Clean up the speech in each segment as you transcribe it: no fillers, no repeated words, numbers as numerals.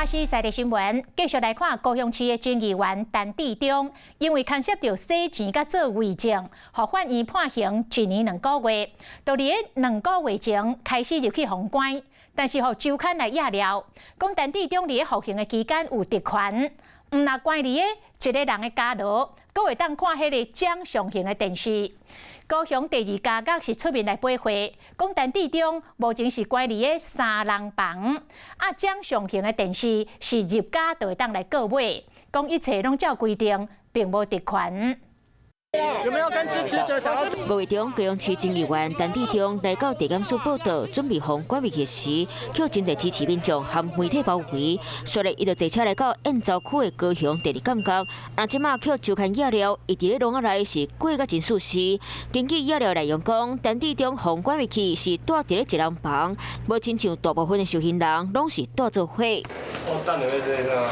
視在地新聞，繼續來看高雄市的前議員陳致中，因為牽涉著洗錢佮做偽證，予法院判刑1年2個月。就佇咧2個月前開始入去予關，但是予周刊來揭料，講陳致中佇咧服刑的期間有特權，毋若關佇咧一个人的監牢，閣會當看彼个掌上型的電視。高雄第二監獄是出面來駁回，講陳致中目前是關佇咧三人房，啊，掌上型的電視是入監就會當來購買，講一切攏照規定，並無特權。有沒有跟支持者想要？5月中，高雄市前議員陳致中來到地檢署報到，準備予關入去時，予真濟支持民眾和媒體包圍，隨咧伊就坐車來到燕巢區的高雄第二監獄。啊，這馬予周刊揭料，伊佇咧籠仔內是過甲真舒適。根據揭料內容講，陳致中予關入去是蹛佇咧一人房，無親像大部分的受刑人攏是蹛做伙。我等下欲這個。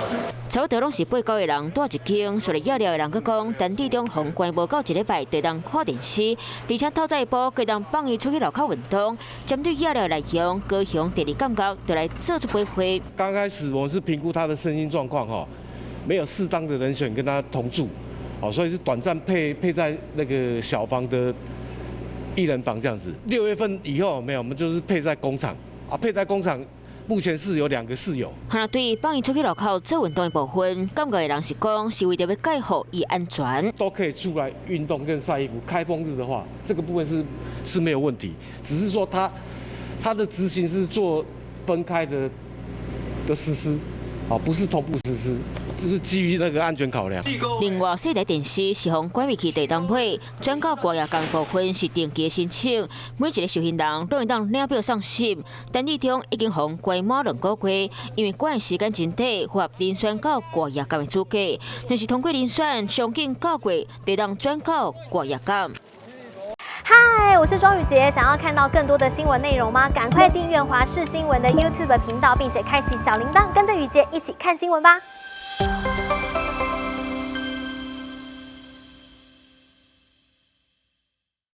差不多攏是八九个人蹛一間，隨咧揭料的人閣講，陳致中予關無夠一禮拜，就當看電視，而且透早下晡，會當放伊出去樓跤運動。針對揭料內容，高雄第二監獄就來做出駁回。剛開始我們是評估他的身心狀況，哈，沒有適當的人選跟他同住，好，所以是短暫配在那個小房的一人房這樣子。6月份以後沒有，我們就是配在工廠，啊，配在工廠。目前是有兩個室友。哈，對放伊出去樓跤做運動的部分，監獄的人是講是為著欲蓋護伊安全。都可以出來運動跟曬衣服。開封日的話，這個部分是沒有問題，只是說他的執行是做分開的實施，啊，不是同步實施，這是基於那個安全考量。另外，四台電視是予關入去就當買，轉到外夜工部分是定期申請，每一個受刑人攏會當領表送審。陳致中已經予關滿2個月，因為關的時間真短，符合遴選到外夜監的資格。但是通過遴選，上緊9月就當轉到外夜監。嗨，我是莊宇傑，想要看到更多的新聞內容嗎？趕快訂閱華視新聞的 YouTube 頻道，並且開啟小鈴鐺，跟着宇傑一起看新聞吧。